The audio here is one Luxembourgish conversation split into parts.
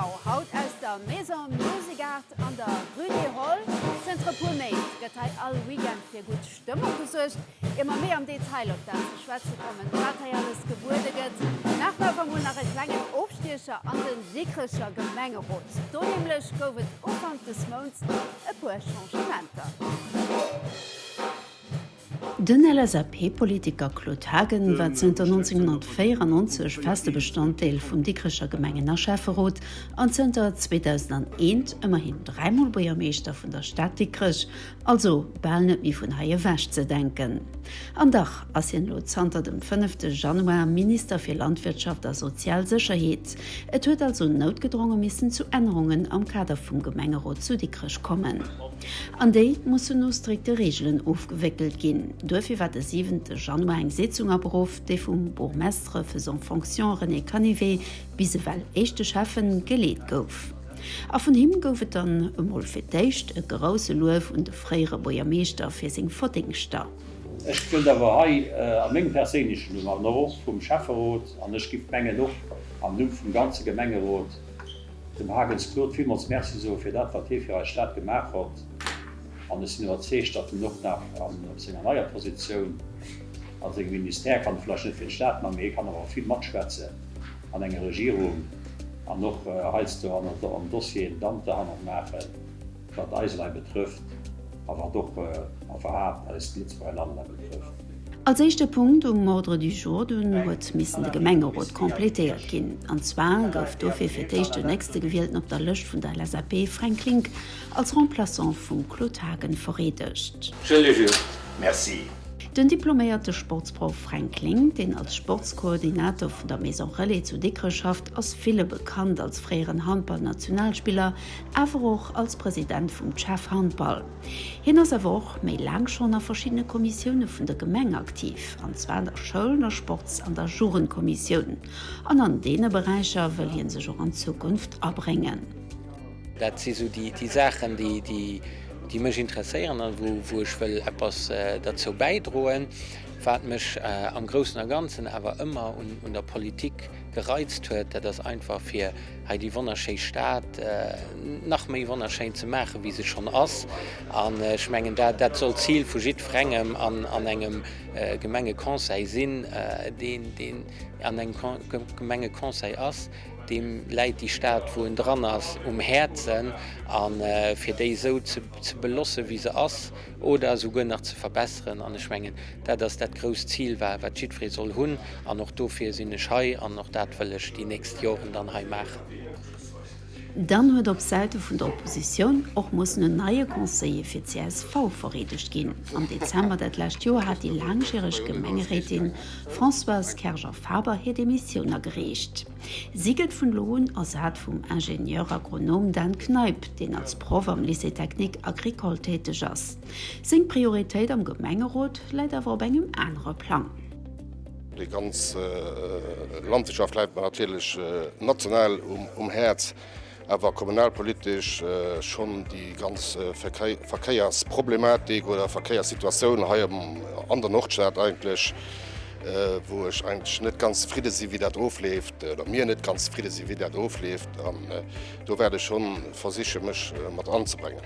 Haut aus der Maison Musikart an der Rue des Halles. Zënter e puer Méint gëtt hei all Weekend fir gutt Stëmmung gesuergt. Ier mer méi am Detail op dat ze schwätze kommen, wat hei alles gebuede gëtt, maache mer awer mol nach e klengen Ofstiecher an den Dikrecher Gemengerot. Do nämlech gouf et Ufank des Mounts e puer Changementer. Den LSAP-Politiker Claude Haagen war zënter 1994 feste Bestanddeel vum Dikrecher Gemengen a Schäfferot an zënter 2001 ëmmerhin dräimol Buergermeeschter vun der Stad Dikrech, also bal net méi vun hei ewech ze denken. An dach ass hien elo zanter dem fënnefte Januar Minister fir Landwirtschaft a sozial Sécherheet. Et huet also noutgedronge missen zu Ännerungen am Kader vum Gemengerot zu Dikrech kommen. An déi mussen no strikte Reegelen ofgewéckelt ginn. Duerfir war de siwente Januar eng Sitzung aberuff, déi vum Bourgmestre faisant fonction René Canivet, bis ewell éischte Schäffen, geleet gouf. A vun him gouf et dann emol fir d'éischt e grousse Luef un de fréiere Buergermeeschter fir seng Verdéngschter. Ech wëllt awer hei a mengem perséinlechen Numm an och vum Schäfferot, an ech giff mengen och am Numm vum ganze Gemengerot, dem Hagens Claude villmools Merci soe fir dat, wat hie fir eis Stad gemaach hott. An ech sinn iwwerzeegt, datt en och nach an op senger neier Positioun a sengem Ministère, kann e vläicht net fir d'Stad man, mee hie kann awer vill matschwätzen an enger Regierung an och heiansdo an Dossieren Damp derhannert maachen, wat eis elei betrëfft a wat och iwwerhaapt eist Lëtzebuerger Land elei betrëfft. Als éischte Punkt um Ordre du jour dunn huet missen de Gemengerot completéiert ginn. An zwar gouf dofir fir d'éischt den nächste Gewielten op der Lëscht vun der LSAP, Fränk Link, als Remplaçant vum Claude Haagen vereedegt. Je le jure. Merci. Den diploméierte Sportsproff Fränk Link, deen als Sportskoordinator vun der Maison Relais zu Dikrech schafft, ass ville bekannt als fréieren Handballnationalspiller, awer och als President vum Chef Handball. Hien ass awer och méi laang schonn a verschiddene Kommissioune vun der Gemeng aktiv, an zwar an der Schoul-, der Sports an der Jugendkommissioun. An an deene Beräicher wëll hie sech och an Zukunft abréngen. Dat si sou déi Saachen, déi mech interesséieren a wou ech wëll eppes derzou bäidroen. Wat mech am Groussen a Ganzen awer ëmmer un der Politik gereizt huet, dat ass einfach fir hei déi wonnerschéi Stad nach méi wonnerschéin ze maachen, wéi se schonn ass. An ech mengen, dat soll d'Zil vu jiddwerengem an engem Gemengeconseil sinn, deen an engem Gemengeconseil ass. Deem läit déi Stad, wou en dran ass, um Häerzen. A fir déi esou ze belosse wéi se ass oder esouguer nach ze verbesseren. An ech mengen, dat ass dat grousst Zil, wat jiddweree soll hunn. An och dofir sinn ech hei an och dat wëll ech déi nächst Joren dann hei maachen. Dann huet op Säite vun der Oppositioun och mussen en neie Conseiller fir csv vereedegt ginn. Am Dezember dat lescht Joer hat déi laangjäreg Gemengeréitin Françoise Kerger-Faber hir Demissioun agereecht. Si gëtt vun elo un ersat vum Ingenieur Agronome Dan Kneip, deen als Proff am Lycée technique agricole täteg ass. Seng Prioritéit am Gemengerot läit awer op engem anere Plang. Déi ganz Landwirtschaft läit mer natierlech national um Häerz. Awer kommunalpolitesch schonn déi ganz Verkéiersproblematik oder Verkéierssituatioun hei an der Nordstad eigentlech, wou ech eigentlech net ganz zefridde si wéi dat ofleeft, oder mir net ganz zefridde si wéi dat ofleeft. An do wäert ech schonn versiche mech mat anzebréngen.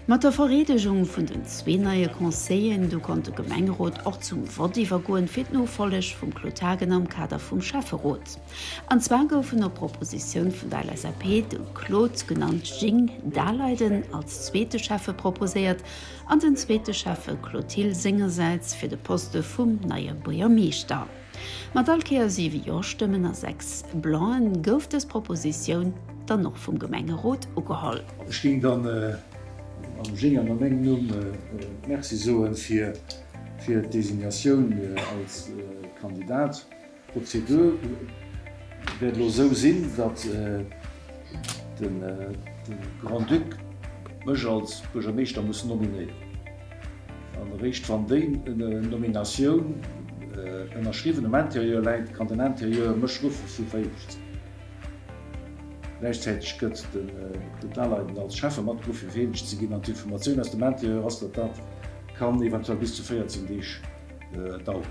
Mat der Vereedegung vun den zwee neie Conseilleren du konnt de Gemengerot och zum Vott iwwergoen fir d'Nofolleg vum Claude Haagen am Kader vum Schäfferot. An zwar goufen op Propositioun vun der LSAP de Claude, genannt Jing, Daleiden als zweete Schäffe proposéiert an den zweete Schäffe Claude Thill sengersäits fir de Poste vum neie Buergermeeschter. Mat all Kéier 7 Jo-Stëmmen a 6 Blanc-en gouf dës Propositioun dann och vum Gemengerot ugeholl. Ech géing dann am Jing an a mengem Numm Merci soen fir d'Designatioun als Kandidat. D'Prozedur wäert elo esou sinn, datt de Grand-Duc mech als Buergermeeschter muss nominéieren. An eréischt wann déi Nominatioun ënnerschriwwen um Intérieur läit, kann den Intérieur mech ruffe fir vereedegt ze ginn. Gläichzäiteg gëtt de Claude Daleiden als Schäffe matgeruff fir vereedegt ze ginn. An d'Informatioun aus dem Intérieur ass, datt dat kann eventuell bis zu 14 Deeg daueren.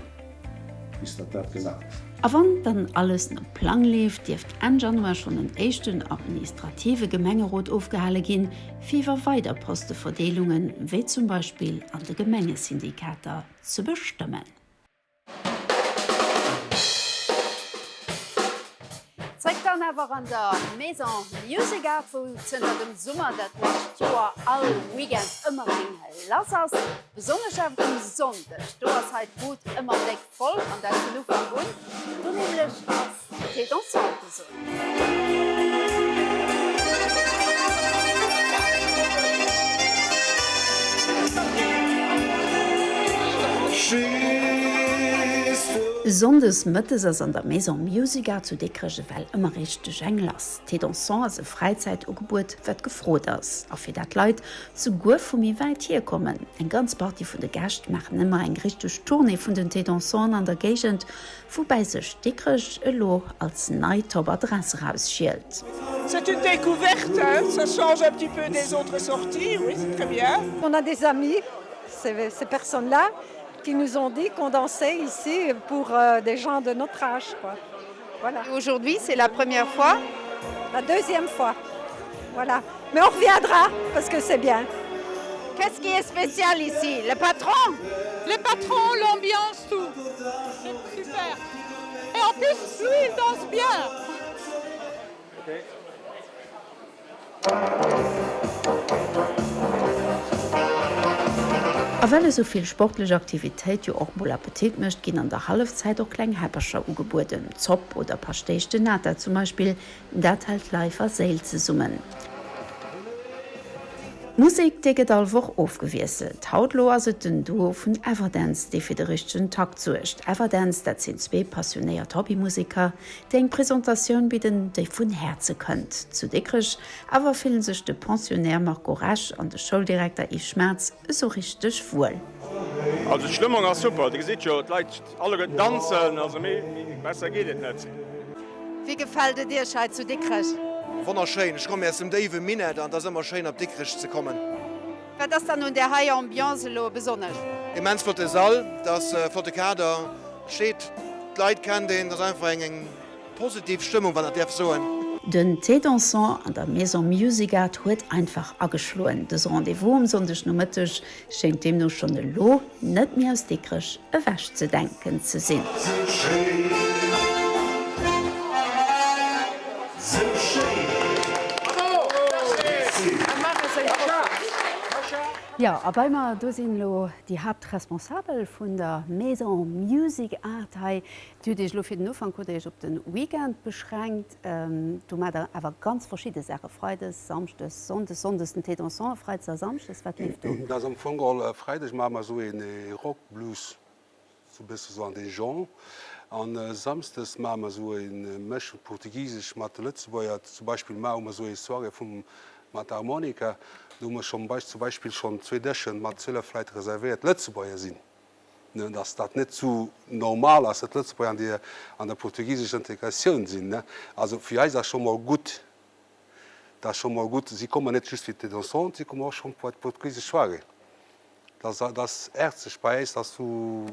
bis datt dat gelaf ass. A wann dann alles no Plang leeft, dierft Enn Januar schonn en éischten administrative Gemengerot ofgehale ginn, fir iwwer weider Posteverdeelungen, wéi zum Beispill an de Gemengesyndikater, ze bestëmmen. Zréck dann awer an der Maison Music Art, wou zënter dem Summer dat lescht Joer all Weekend ëmmer eng lass ass. Besonnesch awer um Sonndeg, do ass hei d'Bud ëmmer déck voll an dat vun Ufank un. Do nämlech ass Thé dansant gesot. Sonndes mëttes ass an der Maison Musica zu Dikrech ewell ëmmer richteg eng lass. Thé dansant ass e Fräizäitugebuet, wat gefrot ass a fir dat Leit souguer vu méi wäit hier kommen. Eng ganz Partie vun de Gäscht maachen ëmmer eng richteg Tournée vun den Thé dansanten an der Géigend, Woubäi sech Dikrech elo als nei Top Adress erausschielt. C'est une découverte, ça change un petit peu des autres sorties, oui c'est très bien. On a des amis, ces personnes là, qui nous ont dit qu'on dansait ici pour des gens de notre âge quoi. Voilà. Et aujourd'hui c'est la première fois? La deuxième fois, voilà. Mais on reviendra parce que c'est bien. Qu'est-ce qui est spécial ici? Le patron? Le patron, l'ambiance, tout. C'est super. Et en plus, lui, il danse bien. Okay. A well esou vill sportlech Aktivitéit jo och mol Appetit mécht, ginn an der Hallefzäit och kleng Häppercher ugebueden. Zopp oder Paschtéis de Nata zum Beispill, Dat hält Leif a Séil zesummen. D'Musek, déi gëtt all Woch ofgewiesselt. Haut elo ass et den Duo vun Everdance, dee fir de richtegen Takt suergt. Everdance, dat sinn zwee passionéiert Hobbymuseker, déi eng Presentatioun bidden, déi vun Häerze kënnt. Zu Dikrech awer fillen sech de Pensionnaire Marco Rech an de Schouldirekter Yves Schmaatz esou richteg wuel. Also d'Stëmmung ass super, dir gesitt jo d'Leit alleguerten danzen, also méi besser geet et net. Wéi gefält et Iech hei zu Dikrech? Wonnerschéin, ech komme aus dem déiwe Minett an et ass ëmmer schéin op Dikrech ze kommen. Wat ass dann un där hei Ambiance elo besonnesch? Immens flotte Sall, et ass e flotte Kader, steet, d'Leit kennt een, et ass einfach eng positiv Stëmmung, wann dat däerf soen. Den Thé dansant an der Maison Musicart huet einfach ageschloen. Dëse Rendez-vous um Sonndegnomëtteg Schéngt deemno schonn elo net méi aus Dikrech ewech ze denken ze sinn. Jo, a bei mer do sinn elo déi Haaptresponsabel vun der Maison Music Art hei. Dir hutt Iech elo fir den Ufank hutt Der Iech op de Weekend beschränkt. Do maacht Der awer ganz verschidde Saachen, Freides, Samschdes, Sonndes, Sonndes den Thé dansant a Freides a Samschdes. Wat leeft do? Dat ass am Fong geholl, Freideg maache mer esou een Rock, Blues, esou e bësse sou an dee Genre. An Samsdes maache mer esou ee Mësch Portugisesch mat Lëtzebuerger. Zum Beispill mar hu mer esou ee Soirée vum mat der Harmonika. Do hu mer schonn zum Beispill schonn zwee Dëschen mat 12 Leit reservéiert, Lëtzebuerger sinn. Dass dat net sou normal ass, datt d'Lëtzebuerger an der an der portugisescher Integratioun sinn, ne. Also fir eis ass scho mol gutt, dat ass scho mol gutt, si kommen net just fir d'Dédansante, si kommen och schonn bei d'portugisesch Soirée. Dat ass, dat ass häerzlech bei eis, dass du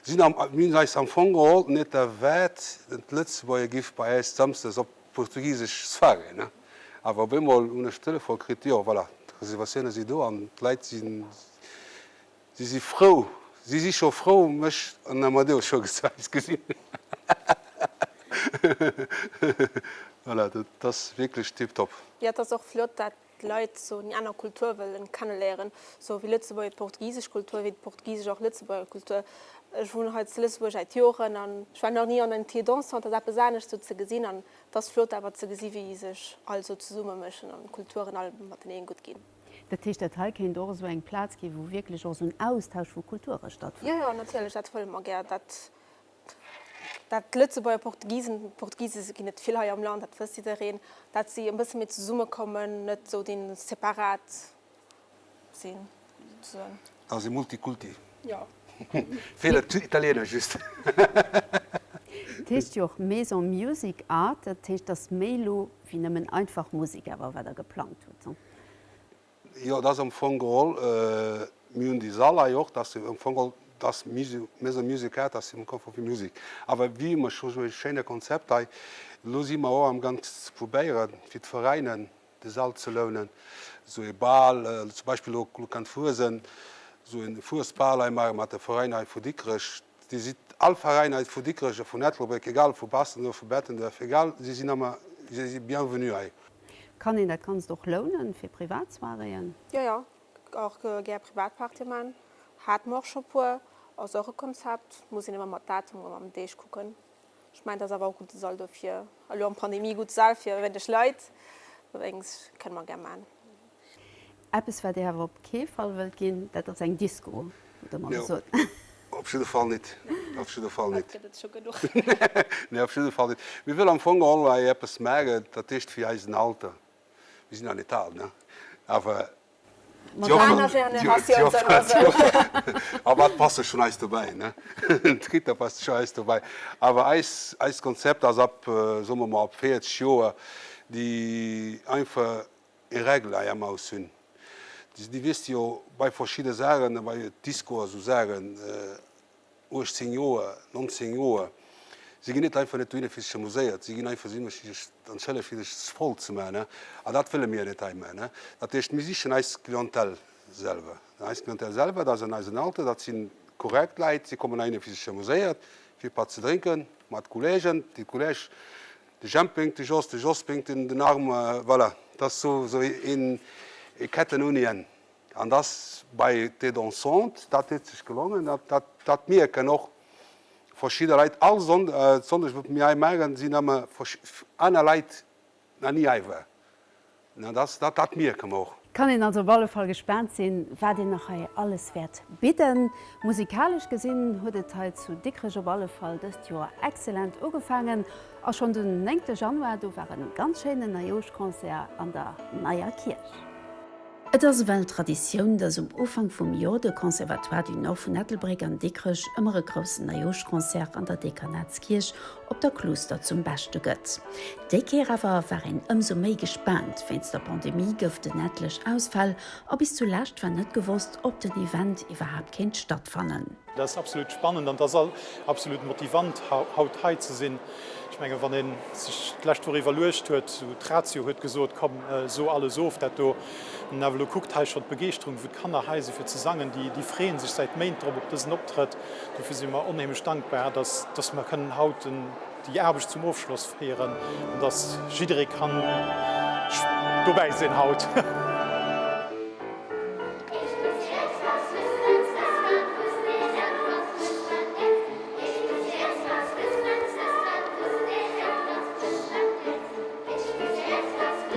sinn am, mir hunn eis am Fong geholl net erwaart, datt d'Lëtzebuerger giff bei eis samsdes op d'portugisesch Soirée, ne. Awer op eemol hunn ech Telefon kritt, jo voilà, d'Reservatioune si do an d'Leit sinn, Si si frou, si si scho frou, mech an den Amadeus scho ze gesinn. Voilà, dat ass wierklech tiptop. Jo, et ass och flott, dat d'Leit sou eng aner Kultur wëllen kenneléieren, sou wéi Lëtzebuerger d'portugisesch Kultur, wéi d'Portugisesch och Lëtzebuerger Kultur. Ech wunnen hei zu Lëtzebuerg säit Joren an ech war nach ni an engem Thé dansant, dat ass eppes anescht sou ze gesinn an et ass flott awer ze gesi wéi sech all sou zesummemëschen an d'Kulturen all mateneen gutt ginn. Dat heescht, dat hei kéint och esou eng Plaz ginn, wou wierklech och esou en Austausch vu Kulture stattfënnt? Jo, jo, natierlech, dat wëlle mer gär, dat, dat d'Lëtzebuerger Portugisen, Portugise ginn et vill hei am Land, dat wësst jiddereen, dat si e bësse méi zesummekommen, net esou dee separat sinn, souzesoen. Dat ass e Multikulti. Jo. Feelen d'Italiener just. Dat heescht jo och Maison Music Art, dat heescht, dass méi elo wéi nëmmen einfach Musek awer, wat Der geplangt hutt. Jo, dat ass am Fong geholl, mir hunn déi Sall hei och, dat ass am Fong geholl. Dass Maison Musica, dass am Kopf vu Musik. Awer wéi ëmmer scho sou e schéine Konzept hei. Elo si mer och amgang ze probéieren, fir d'Veräinen de Sall ze lounen, esou e Bal, zum Beispill elo kënnt Fuesen, esou e Fuesbal hei maache mat de Veräiner hei vu Dikrech. Dir sidd all Veräin hei vu Dikrech a vun Ettelbréck, egal vu Bastendorf, vu Bettenduerf, egal, si sinn ëmmer, si si bienvenue hei. Kann een dat Ganzt och lounen fir privat Soiréeën? Jo, jo, och gär Privatpartye man. Hat mer och scho puer. Ass och e Konzept, muss een ëmmer mat Datum a mam Deeg kucken. Ech mengen, dat ass awer och gudde Sall dofir. Elo am Pandemie, gutt Sall fir wéineg Leit, dowéinst kënne mer gär man. Eppes wat Dir awer op kee Fall wëllt ginn, dat ass eng Disco, hutt Der mer gesot. Op jidde Fall nit. Op jidde Fall nit. Dat gëtt et scho genuch. Nee, op jidde Fall nit. Mir wëlle am Fong geholl hei eppes maachen, dat heescht fir eisen Alter, mir sinn nach net al, ne, awer Mat aner Generatioun soe mer esou. A wat passt sech schonn eis dobäi, ne? D'Rita passt scho eis dobäi. Awer eis, eist Konzept ass ab, soe mer mol, ab 40 Joer, déi einfach e Règle hei am Haus hunn. Déi wiisst jo bei verschidde Saachen, bei Disco a sou Saachen, 18 Joer, 19 Joer, si ginn net einfach net dohinner fir sech amuséiert, si ginn einfach, si méche sech entschëllegt fir sech voll ze maachen, an dat wëlle mir net hei maachen. Dat heescht, mir sichen eis Clientèle selwer, eis Clientèle selwer, dat ass an eisen Alter, dat si korrekt Leit, si kommen heihinner fir sech amuséiert, fir e Patt ze drénken mat Kollegen, déi Kolleg, de Jemp bréngt de Jos, de Jos bréngt den Arm, voilà, dat ass esou een Ketten ouni Enn. An dass bei Thé dansant, dat huet sech gelongen, dat, dat mierken och verschidde Leit. All Sonndeg, wou mir hei maachen, sinn ëmmer aner Leit nach ni hei war. Dat, dat mierke mer och. Kann een also op alle Fall gespaant sinn, wat een nach hei alles wäert bidden. Musikalesch gesinn huet et hei zu Dikrech op alle Fall dëst Joer excellent ugefaangen a schonn den 9 Januar, do war en ganz schéinen Neijoschconcert an der Neier Kierch. Et ass ewell Traditioun, dass um Ufank vum Jor de Conservatoire du Nord vun Ettelbréck an Dikrech ëmmer e groussen Neijoschconcert an der Dekanatskierch op der Kluuster zum Beschte gëtt. Déi Kéier awer war een ëmsou méi gespaant. Wéinst der Pandemie gouf et en etlech Ausfäll a bis zu lescht war net gewosst, ob den Event iwwerhaapt kéint stattfannen. Dat ass absolut spannend an et ass absolut motivant, haut hei ze sinn. Ech mengen, wann ee sech d'lescht Woch iwwerluecht huet, esou d'Ratio huet gesot, komm, so alles of, dat do, an awer elo kuckt hei schonn d'Begeeschterung, wou d'Kanner hei si fir ze sangen, déi, déi freeë sech säit Méint drop, op dësen Optrëtt. Dofir si mer onheemlech dankbar, dass, dass mer kënnen haut den, déi Aarbecht zum Ofschloss féieren an dass jidderee kann dobäi sinn haut.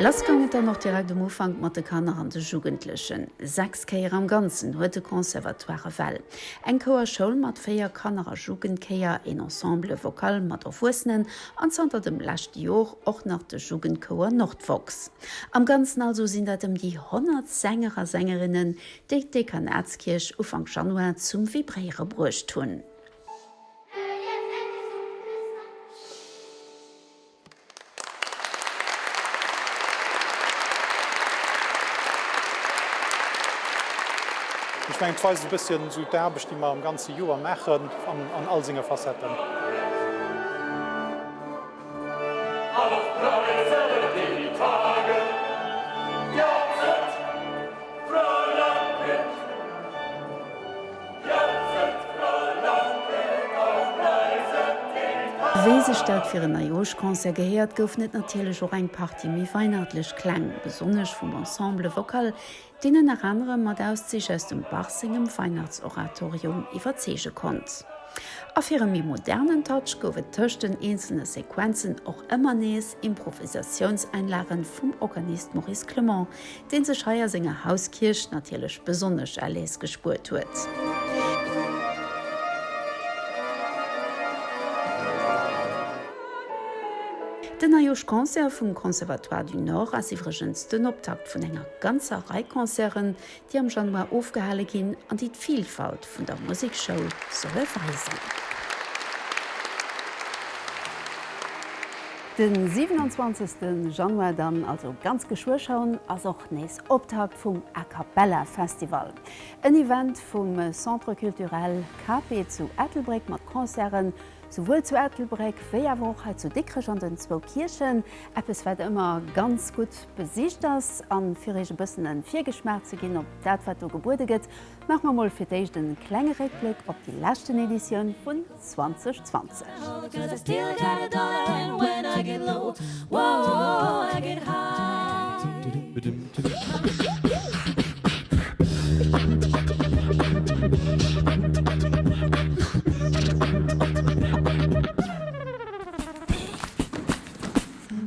Lass goung et dann och direkt um Ufank mat de Kanner an de Jugendlechen. 6 Kéier am Ganzen huet de Conservatoire ewell eng Chouerschoul mat 4 Kanner a Jugendchéier, een Ensemble vocal mat Erwuessenen an zanter dem leschte Jor och nach de Jugendchouer Nordvox. Am Ganzen also sinn dat ëm déi 100 Sänger a Sängerinnen, déi d'Dekanatskierch Ufank Januar zum Vibréiere bruecht hunn. Ech mengen, et weist e bësschen esou d'Aarbecht, déi mer am ganze Joer maachen an all senge Facetten. Wéi sech dat fir en Neijoerschconcert gehéiert, goufen et natierlech och eng Partie méi weihnachtlech Kläng, besonnesch vum Ensemble Vocal, deen ënner anerem mat Auszich aus dem Bach sengem Weihnachtsoratorium iwwerzeege konnt. A fir e méi modernen Touch gouf et tëscht den eenzelne Sequenzen och ëmmer nees Improvisatiounseinlagen vum Organist Maurice Clement, deen sech hei a senger Hauskierch natierlech besonnesch à l'aise gespuert huet. Den Neijoschconcert vum Conservatoire du Nord ass iwwregens den Optakt vun enger ganzer Rei Concerten, déi am Januar ofgehale ginn an déi d'Vilfalt vun der Musekschoul solle weisen. Den 27 Januar dann, also ganz geschwë schonn, ass och nees Optakt vum A Cappella Festival. En Event vum Centre Culturel KP zu Ettelbréck mat Concerten souwuel zu Ettelbréck wéi awer och hei zu Dikrech an den zwou Kierchen. Eppes wat ëmmer ganz gutt besicht ass. An fir iech e bëssen e Virgeschmaach ze ginn op dat wat do gebuede gëtt, maache mer mol fir d'éischt en klenge Réckbléck op déi leschten Editioun vun 2020.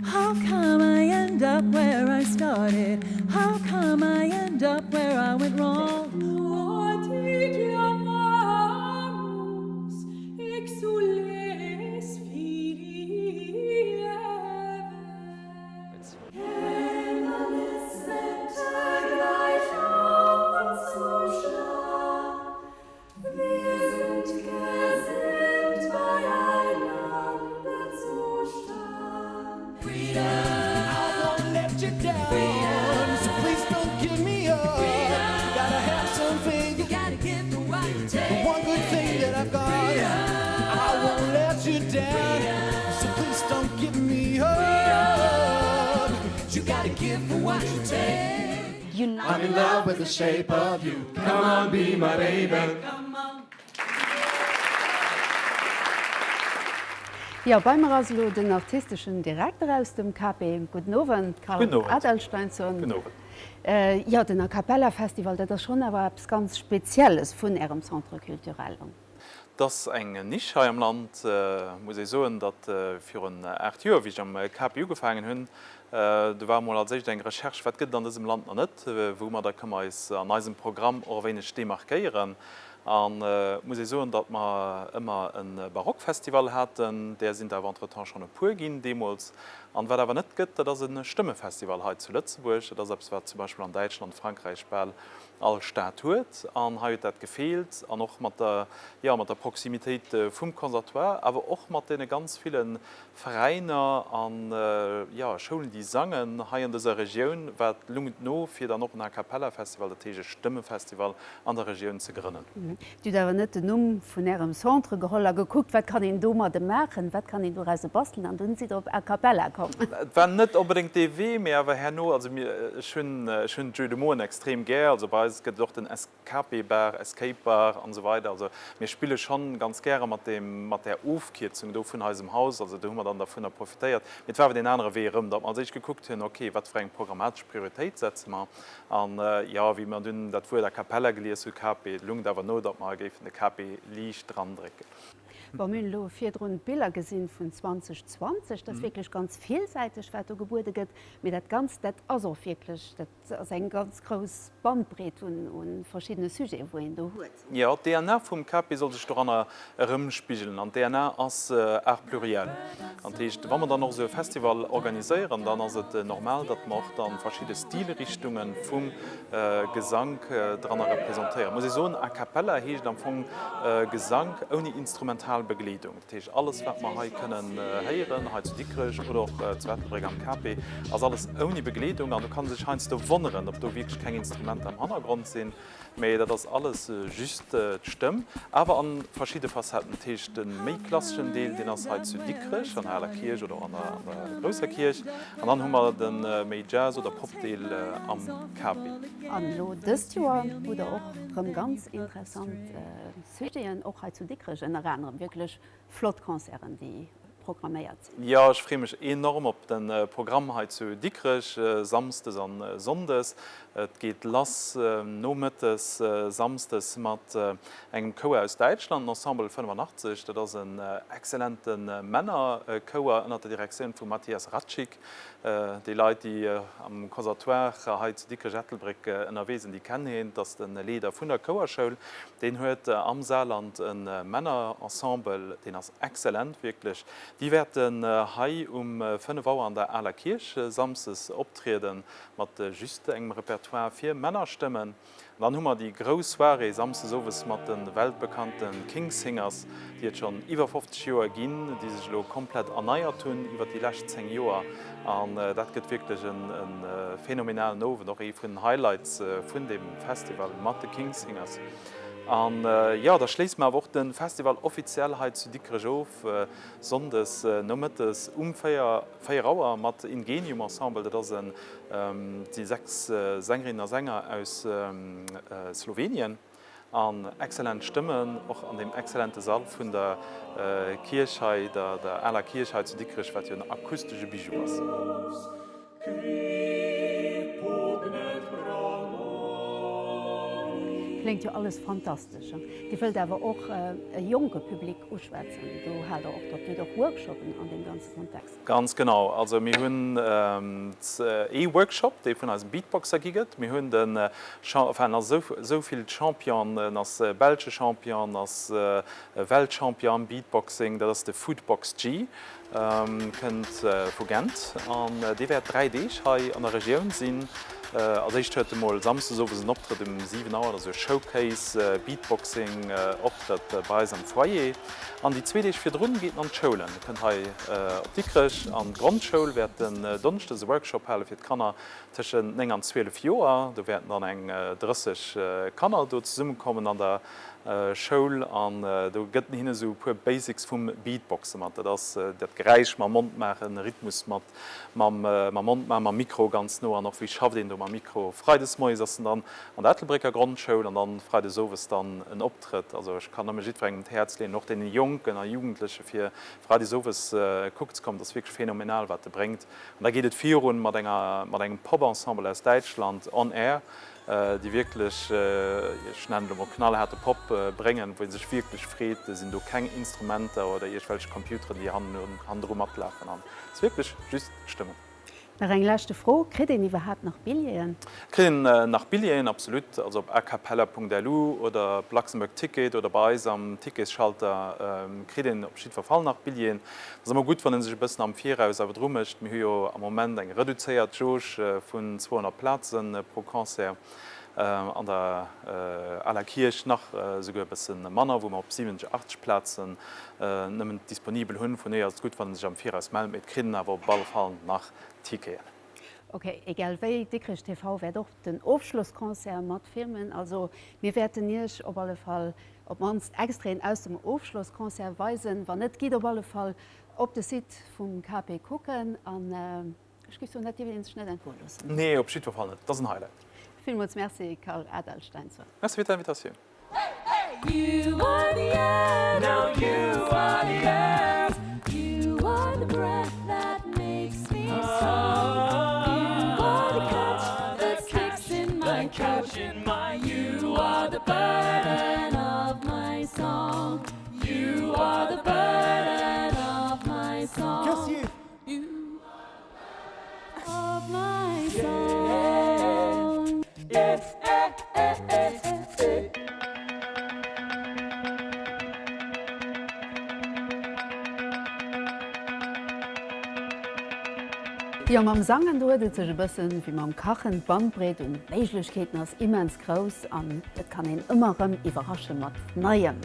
How come I end up where I started How come I end up where I went wrong I'm in love with the shape of you Come on be my baby Jo, bei mer ass elo den artisteschen Direkter aus dem KP. Gudden Owend, Karl Adalsteinsson. Gudden Owend. Jo, den A Cappella Festival, dat ass schonn awer eppes ganz Spezielles vun Ärem Centre culturel. Et ass eng Nisch hei am Land, muss ee soen, datt virun 8 Joer, wéi ech am KP ugefaangen hunn, do war emol als éischt eng Recherche, wat gëtt et an dësem Land nach net, woumadder kënne mer eis an eisem Programm och e wéineg demarkéieren. An et muss ee soen, datt mer ëmmer e Barockfestival haten, där sinn der awer entretemps schonn e puer ginn deemools. An wat awer net gëtt, dat ass e Stëmmefestival hei zu Lëtzebuerg. Dat ass eppes, wat zum Beispill an Däitschland, Frankräich bal all Stad huet. An hei huet dat gefeelt. An och mat der, jo, mat der Proximitéit vum Conservatoire, awer och mat deene ganz ville Veräiner an, jo, Schoulen, déi sangen hei an dëser Regioun, war et lung et no, fir dann och en A Cappella-Festival, dat heescht e Stëmmefestival, an der Regioun ze grënnen. Dir hutt awer net den Numm vun Ärem Centre geholl a gekuckt, wat kann een domadde maachen, wat kann een dorausse bastelen, an dunn sidd Der op A Cappella komm. Et war net onbedéngt dee Wee, mee awer herno, also mir, ech hunn, ech hunn d'Jeux de mots extrem gär, also bei eis gëtt et och den Escape Bar, Escape Bar an esou weider, also mir spille schonn ganz gäre mat deem, mat där Ofkierzung do vun eisem Haus, also do hu mer dann dervunner profitéiert. Mee et war awer deen anere Wee erëm, datt mer als éischt gekuckt hunn, okay, wat fir eng programmatesch Prioritéit setze mer, An jo, wéi mer dunn dat Wuert a cappella gelies hu, KP, et lungt awer no, datt mer géifen de KP liicht drandrécken. Bon, mir hunn elo virdrun d'Biller gesinn vun 2020. Dat ass wierklech ganz villsäiteg, wat do gebuede gëtt. Mee dat Ganzt, dat ass och wierklech, dat ass eng ganz grouss Bandbreet un verschiddene Sujeten, wou een do huet. Jo, d'DNA vum KP soll sech doranner erëmspigelen. An d'DNA ass Art pluriel. An dat heescht, wa mer dann och esou e Festival organiséieren, dann ass et normal, datt mer och dann verschidde Stilrichtunge vum Gesank dranner representéieren. Muss ee soen, A cappella heescht am Fong Gesank ouni instrumental Begleedung. Dat heescht, alles wat mer hei kënnen héieren, hei zu Dikrech oder och zu Ettelbréck am KP, ass alles ouni Begleedung. An do kann ee sech heiansdo wonneren, ob do wierklech keng Instrumenter am Hannergrond sinn. Mee dat ass alles just d'Stëmm, awer a verschidde Facetten. Dat heescht, de méi klasseschen Deel, deen ass hei zu Dikrech an der Aler Kierch oder och an der Grousser Kierch. An dann hu mer de méi Jazz oder Pop-Deel am KP. An elo dëst Joer hutt Der och rëm ganz interessant Sujeten, och hei zu Dikrech ënner anerem. Wierklech flott Concerten, déi programméiert sinn. Jo, ech freeë mech enorm op de Programm hei zu Dikrech, Samsdes an Sonndes. Et geet lass nomëttes Samsdes mat engem Chouer aus Däitschland, den Ensemble 85. Dat ass en excellente Männerchouer ënnert der Direktioun vum Matthias Ratschik. Déi Leit, déi am Conservatoire hei zu Dikrech-Ettelbréck ënnerwee sinn, déi kennen hien. Et ass de Leader vun der Chouerschoul. Deen huet am Saarland e Männerensemble, deen ass excellent, wierklech. Déi wäerten hei um 5 Auer an der Aler Kierch samsdes optrieden, mat just engem Repertoire fir Männerstëmmen. An dann hu mer déi grouss Soirée samsdes owes mat de weltbekannte King's Singers, déi et schonn iwwer 50 Joer ginn, déi sech elo komplett erneiert hunn iwwer déi lescht 10 Joer. An dat gëtt wierklech e phänomenalen Owend, och ee vun den Highlights vun deem Festival mat de King's Singers. An jo, da schléisse mer awer och de Festival offiziell hei zu Dikrech of, sonndes nomëttes um 4 Auer mat Ingenium Ensemble. Dat ass en Si 6 Sängerinnen a Sänger aus Slowenien an excellent Stëmmen, och an deem excellente Sall vun der Kierch hei, der aler Kierch hei zu Dikrech, wat jo en akustesche Bijou ass. Kléngt jo alles fantastesch. Dir wëllt awer och e jonke Public uschwätzen. Do haalt der och drop. Dir hutt och Workshopen an deem ganze Kontext. Ganz genau. Also mir hunn ee Workshop, dee vun eisem Beatboxer gi gëtt. Mir hunn den, enfin en ass esou vill Champion, en ass belsche Champion, en ass Weltchampion am Beatboxing, dat ass de Foodbox G, kënnt vu Gent an dee wäert 3 Deeg hei an der Regioun sinn. Als éischt huet e mol samsdes owes en Optrëtt um 7 Auer, dat ass e Showcase Beatboxing Optrëtt bei eis am Foyer. An déi zwee Deeg virdrun geet en an d'Schoulen. E kënnt hei op Dikrech an d'Grondschoul, wäert en Donneschdes e Workshop hale fir d'Kanner tëschent 9 an 12 Joer. Do wäerten dann eng 30 Kanner do zesummekommen an der Schoul an do gëtt en hinne sou e puer Basics vum Beatboxe mat. Dat ass dat Geräisch mam Mond maachen, Rhythmus mat mam Mond maachen, mam Mikro ganz no an och wéi schafft een do mam Mikro. Freides moies ass en dann an der Ettelbrécker Grondschoul an dann freides owes dann en Optrëtt. Also ech kann nëmme jiddwerengem un d'Häerz leeën, och deene Jonken a Jugendleche fir freides owes kucken ze kommen. Dat ass wierklech phänomenal wat e bréngt. An da geet et virun mat enger mat engem Pop-Ensemble aus Däitschland, On Air, déi wierklech, ech nennen et elo mol knallhaarte Pop bréngen, wou ee sech wierklech freet. Et sinn do keng Instrumenter oder iergwelch Computeren, déi hannendru matlafen an et ass wierklech just Stëmmen. Nach eng leschte Fro, Kritt een iwwerhaapt nach Billjeeën? Et kritt een nach Billjeeën, absolut. Also op acapella.lu oder op Luxembourg Ticket oder bei eis am Ticketsschalter kritt een op jiddwer Fall nach Billjeeën. Et ass ëmmer gutt, wann ee sech e bëssen am Viraus awer dru mécht. Mir hu jo am Moment eng reduzéiert Jauge vun 200 Plaze pro Concert, an der Aler Kierch nach esouguer e bësse manner, wou mer op 70, 80 Plazen nëmmen disponibel hunn. Vun dohier ass et gutt, wann ee sech am Viraus mellt, mee et kritt een awer op alle Fall nach Ticketen. Ok, egal wéi, Dikrech TV wäert och den Ofschlossconcert mat filmen. Also mir wäerten Iech op alle Fall op d'mannst Extraiten aus dem Ofschlossconcert weisen. Wann net, gitt op alle Fall op de Site vum KP kucken. An ech géif soen, dat dierf ee sech net entgoe loossen. Nee, op jiddwer Fall net. Et ass en Highlight. Villmools Merci, Carl Adalstein. Merci fir d'Invitatioun. Jo, mam Sangen, do huet et sech e bëssen wéi mam Kachen, d'Bandbreet un Méiglechkeeten ass immens grouss an et kann een ëmmer erëm iwwerrasche mat Neiem.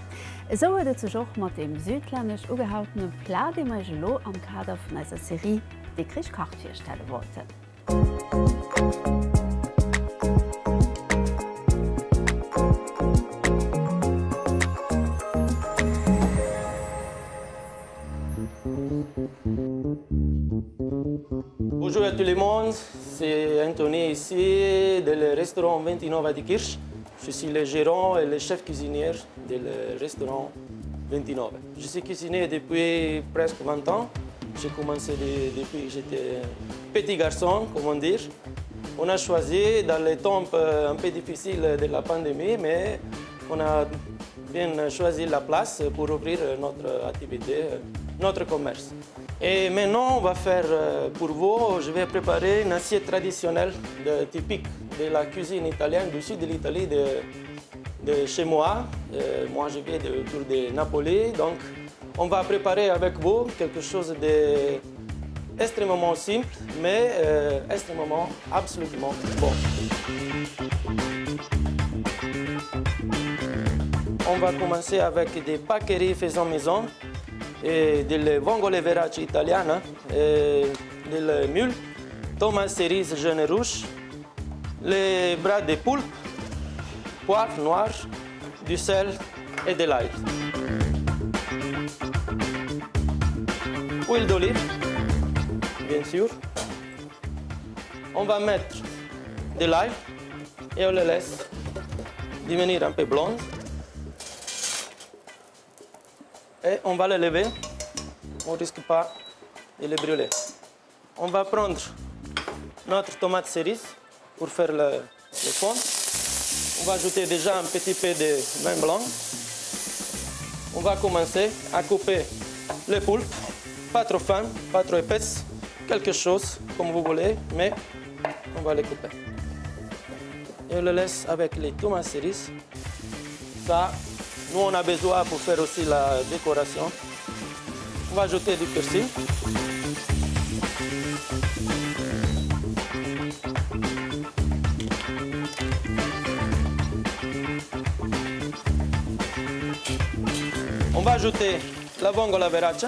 Esou huet et sech och mat deem südlännesch ugehautene Plat, dee mer iech elo am Kader vun eiser Serie Dikrich kacht virstelle wollten. Bonjour à tout le monde, c'est Anthony ici de le restaurant 29 à Diekirch. Je suis le gérant et le chef cuisinier de le restaurant 29. Je suis cuisinier depuis presque 20 ans. J'ai commencé depuis que j'étais petit garçon, comment dire. On a choisi dans les temps un peu difficiles de la pandémie, mais on a bien choisi la place pour ouvrir notre activité, notre commerce. Et maintenant, on va faire pour vous, je vais préparer une assiette traditionnelle de, typique de la cuisine italienne du sud de l'Italie, de, de chez moi. Euh, moi, je viens de, autour de Napoli, donc. On va préparer avec vous quelque chose de extrêmement simple, mais euh, extrêmement absolument bon. On va commencer avec des paccheri faisant maison et des vongole verace italiana, et des mules, tomates cerises jaune et rouge, les bras de poulpe, poivre noir, du sel et de l'ail. Huile d'olive, bien sûr. On va mettre de l'ail et on le laisse devenir un peu blonde. Et on va le lever. On ne risque pas de le brûler. On va prendre notre tomate cerise pour faire le, le fond. On va ajouter déjà un petit peu de vin blanc. On va commencer à couper les poulpes, pas trop fin, pas trop épaisse, quelque chose comme vous voulez, mais on va les couper. Et on le laisse avec les tomates cerises. Ça, nous on a besoin pour faire aussi la décoration. On va ajouter du persil. On va ajouter la vongola verace.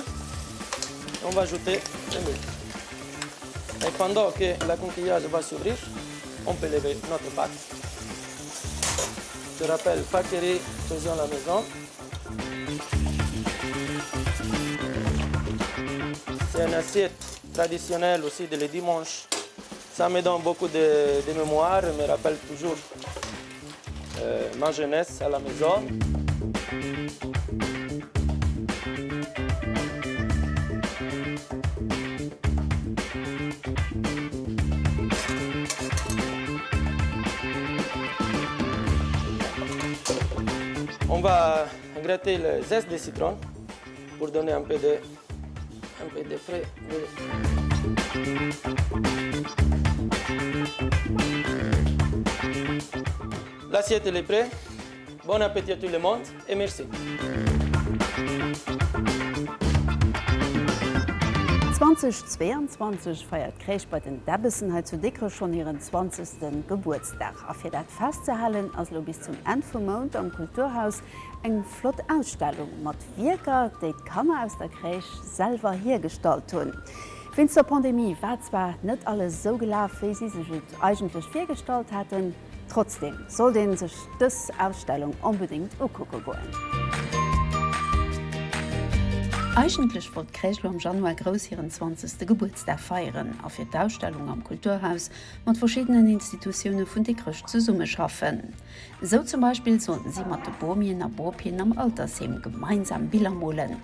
On va ajouter le mule. Et pendant que la conquillage va s'ouvrir, on peut lever notre pâte. Je rappelle, paccheri faisons la maison. C'est une assiette traditionnelle aussi de les dimanches. Ça me donne beaucoup de, de mémoire, me rappelle toujours euh, ma jeunesse à la maison. On va gratter le zeste de citron pour donner un peu de, un peu de frais. L'assiette est prête. Bon appétit à tout le monde et merci. 2022 feiert d'Crèche bei den Däbbessen hei zu Dikrech schonn hiren zwanzegste Gebuertsdag. A fir dat festzehalen, ass elo bis zum Enn vum Mount am Kulturhaus eng flott Ausstellung mat Wierker, déi d'Kanner aus der Crèche selwer hiergestallt hunn. Wéinst der Pandemie war zwar net alles esou gelaf, wéi si sech et eigentlech virgestallt haten, Trotzdem sollt een sech dës Ausstellung onbedéngt ukucke goen. Eigentlech wollt d'Crèche lo am Januar grouss hiren zwanzegste Gebuertsdag feieren a fir d'Ausstellung am Kulturhaus mat verschiddenen Institutioune vun Dikrech zesummeschaffen. Esou zum Beispill sollten si mat de Bomien a Bopien am Altersheem gemeinsam Biller molen.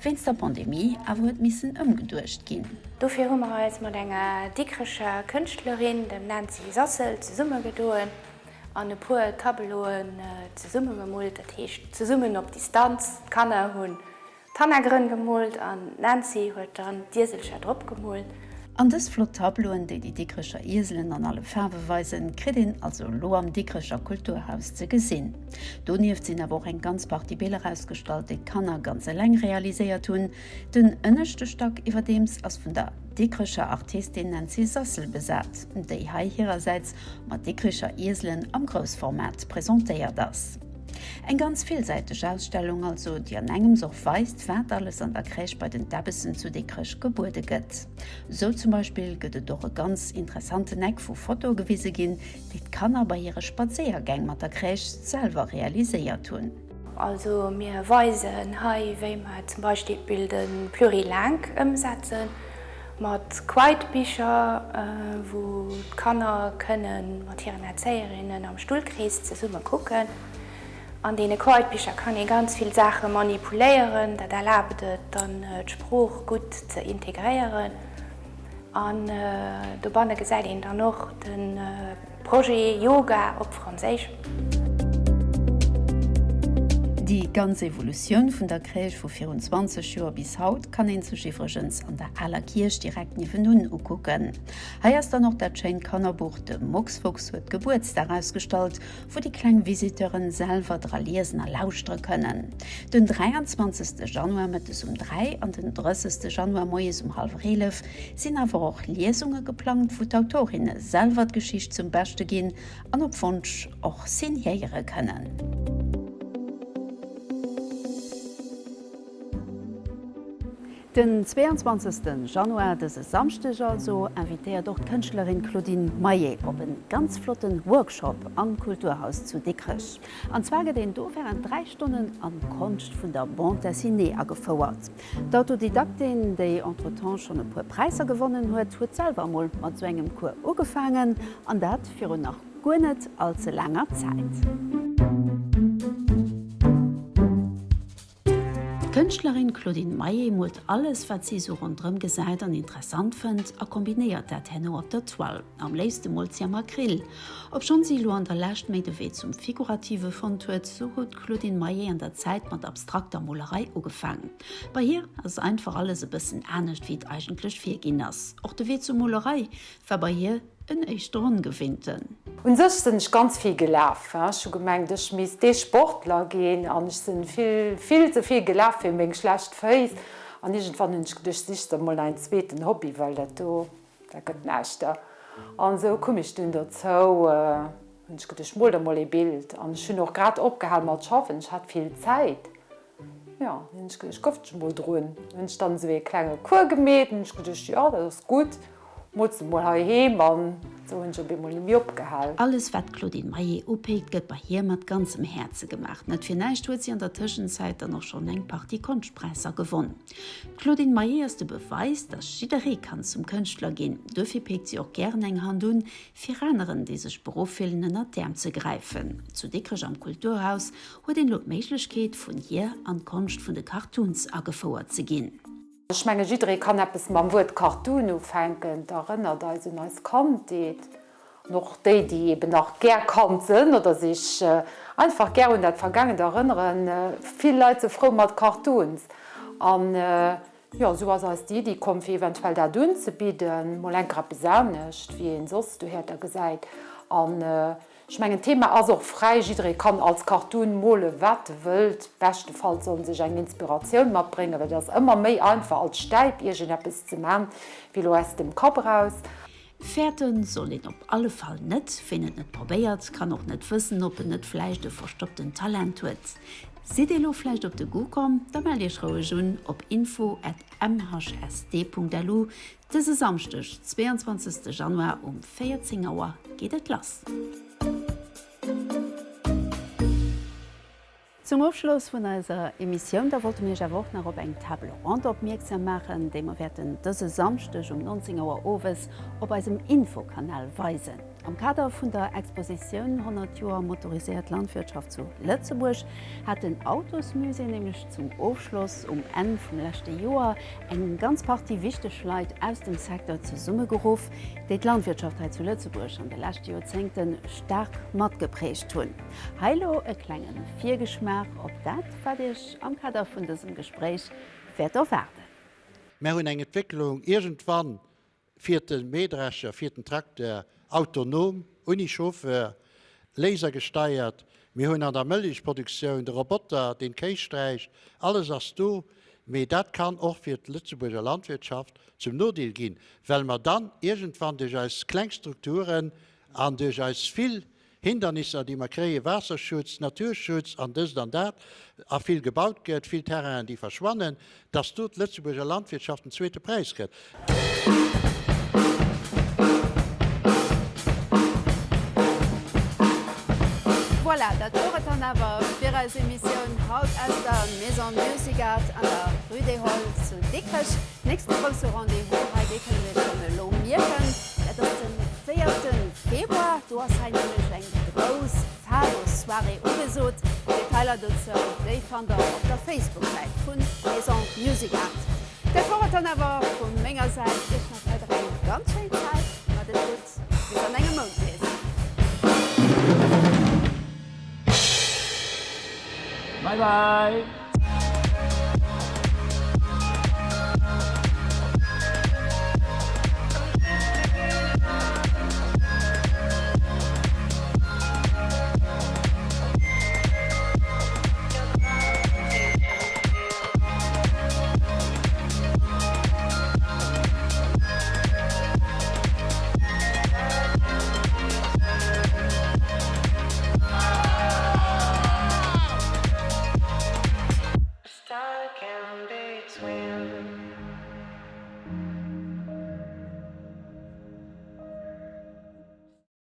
Wéinst der Pandemie awer huet missen ëmgeduecht ginn. Dofir hu mer eis mat enger Dikrecher Kënschtlerin, dem Nancy Sassel, zesummegedoen an e puer Tableauen zesummegemoolt, dat heescht zesummen op Distanz. D'Kanner hunn d'Hannergrënn gemoolt an d'Nancy huet dann d'Ieselcher drop gemoolt. An dës flott Tableauen, déi déi Dikrecher Ieselen an alle Faarwe weisen, kritt een also elo am Dikrecher Kulturhaus ze gesinn. Donieft sinn awer och eng ganz Partie Biller ausgestallt, déi d'Kanner ganz eleng realiséiert hunn. Den ënneschte Stack iwwerdeems ass vun der Dikrecher Artistin Nancy Sassel besat, déi hei hirersäits mat Dikricher Ieselen am Groussformat presentéiert ass. Eng ganz villsäiteg Ausstellung also, déi an engems och weist, wat alles an der Crèche bei den Däbbessen zu Dikrech gebuede gëtt. Sou zum Beispill gëtt et och e ganz interessanten Eck, wou Fotoe gewise ginn, déi d'Kanner bei hire Spadséiergäng mat der Crèche selwer realiséiert hunn. Also mir weisen hei wéi mer zum Beispill de Plurilingue ëmsetzen mat Quite-Bicher, wou d'Kanner kënne mat hiren Erzéierinnen am Stullkrees zesumme kucken. An deene Quite-Bicher kann ee ganz vill Saache manipuléieren, dat erlaabt et dann d'Sprooch gutt ze integréieren. An dobanne gesäit een dann och de Projet Yoga op Franséisch. Déi ganz Evolutioun vun der Crèche vu virun 20 Joer bis haut kann een sech iwwregens an der aler Kierch direkt niewenun ukucken. Hei ass dann och dat schéint Kannerbuch De Mucksfuchs huet Gebuertsdag ausgestallt, wou déi kleng Visiteuren selwer dra liesen a lauschtere kënnen. Den 23. Januar mëttes um 3 an den 30. Januar moies um hallwer 11 sinn awer och Liesunge geplangt, wou d'Autorinne selwer d'Geschicht zum Beschte ginn an op Wonsch och signéiere kënnen. Den 22 Januar, dëse Samschdeg also, invitéiert och d'Kënschtlerin Claudine Maillet op en ganz flotten Workshop am Kulturhaus zu Dikrech. An zwar gëtt een do wärend 3 Stonnen an d'Konscht vun der Bande Dessinée agefouert. D'Autodidaktin, déi entretemps schonn e puer Präisser gewonnen huet, huet selwer emol mat esou engem Cours ugefaangen, an dat virun nach guer net all ze laanger Zäit. D'Kënschtlerin Claudine Maillet moolt alles, wat si esou ronderëm gesäit an interessant fënnt a kombinéiert dat herno op der Toile. Am léifste moolt si am Acryl. Obschonn si elo an der Lescht méi de Wee zum Figurative fonnt huet, sou huet d'Claudine Maillet an der Zäit mat abstrakter Molerei ugefaang. Bei hir ass einfach alles e bëssen anescht wéi et eigentlech virginn ass. Och de Wee zur Molerei war bei hir en éischter ongewinnten. Un sech sinn ech ganz vill gelaf. Ech hu gemengt ech misst dee Sportler ginn an ech sinn vill, vill ze vill gelaf fir meng schlecht Féiss. An iergendwann hunn ech geduecht, sichs der mol en zweeten Hobby, well dat do, Dat gëtt näischt. An esou koum ech dunn dozou, hunn ech geduecht, ech mol der mol ee Bild. An ech hunn och grad opgehal mat schaffen, ech hat vill Zäit. Jo, hunn ech geduecht, gouf dech mol drun. Hunn ech dann esou ee klenge Cours gemeet, hunn ech geduecht, jo, dat ass gutt, mols de mol heiheem. An esou hunn ech op eemol net méi opgehal. Alles wat d'Claudine Maillet upéckt, gëtt bei hir mat ganzem Häerze gemaach. Net fir näischt huet si an der Tëschenzäit dann och schonn eng Partie Konschtpräisser gewonn. D'Claudine Maillet ass de Beweis, dass jidderee kann zum Kënschtler ginn. Duerfir péckt si och gären eng Hand un, fir aneren, déi sech beruff fillen, ënnert d'Äerm ze gräifen. Zu Dikrech am Kulturhaus huet een elo d'Méiglechkeet, vun hir an d'Konscht vun de Cartoons agefouert ze ginn. Ech menge jidderee kann eppes mam Wuert Cartoon ufänken, et erënnert eis un eis Kandheet. An och déi, déi eben nach gär Kand sënn oder sech einfach gär un dat Vergaangent erënneren, vill Leit se frou mat Cartoons. An jo, esou ass eis déi Iddi komm, fir eventuell dat unzebidden, mol enker eppes anescht, wéi een soss dohäerter gesäit. An ech mengen, d'Thema ass och fräi, jidderee kann als Cartoon mole wat e wëllt. Beschtefalls soll en sech eng Inspiratioun matbréngen, well et ass ëmmer méi einfach als Stäip iergendeppes ze man, wéi elo aus dem Kapp eraus. Fäerten soll een op alle Fall net. Ween et net probéiert, kann och net wëssen, ob en net vläicht e verstoppten Talent huet. Sidd dir elo vläicht op de Goût komm? Da mellt iech roueg un op info at mhsd.lu. Dëse Samschdeg, 22 Januar um 14 Auer geet et lass. Zum Ofschloss vun eiser Emissioun da wollte mir iech awer och nach op eng Table ronde opmierksam maachen, déi mer wäerten dëse Samschdeg um 19 Auer owes op eisem Infokanal weisen. Am Kader vun der Expositioun 100 Joer motoriséiert Landwirtschaft zu Lëtzebuerg hat den Autosmusée nämlech zum Ofschloss um Enn vum leschte Joer eng ganz Partie wichteg Leit aus dem Secteur zesummegeruff, déi d'Landwirtschaft hei zu Lëtzebuerg an de leschte Joerzéngte staark matgeprägt hunn. Hei lo e klengen Virgeschmaach op dat, wat Iech am Kader vun dësem Gespréich wäert erwaarden. Mär hunn eng Entwécklung, iergendwann fiert de Mähdrescher, fiert den Trakter autonom, ouni Chauffeur, lasergesteiert. Mir hunn an der Mëllechproduktioun de Roboter, deen d'Kéi sträicht. Alles ass do, mee dat kann och fir d'Lëtzebuerger Landwirtschaft zum Nodeel ginn, well mer dann iergendwann duerch eis kleng Strukturen an duerch eis vill Hindernisser, déi mer kréien, Waasserschutz, Naturschutz an dëst an dat, a vill gebaut gëtt, vill Terrainen, déi verschwannen, dass do d'Lëtzebuerger Landwirtschaft den zweete Präis kritt. Voilà, dat wor et dann awer fir eis Emissioun haut aus der Maison Musicart an der Rue des Halles zu Dikrech. Nächste grousse Rendez-vous hei, dee kënnt Dir Iech schonn elo mierken, dat ass den véierte Februar. Do ass hei nämlech eng grouss Fado-Soirée ugesot. Detailer dozou, déi fannt der op der Facebook-Säit vu Maison Musicart. Dat wor et dann awer vu menger Säit. Iech nach weider eng ganz schéin Zäit. Mat et gutt, bis an engem Mount nees. Bye bye!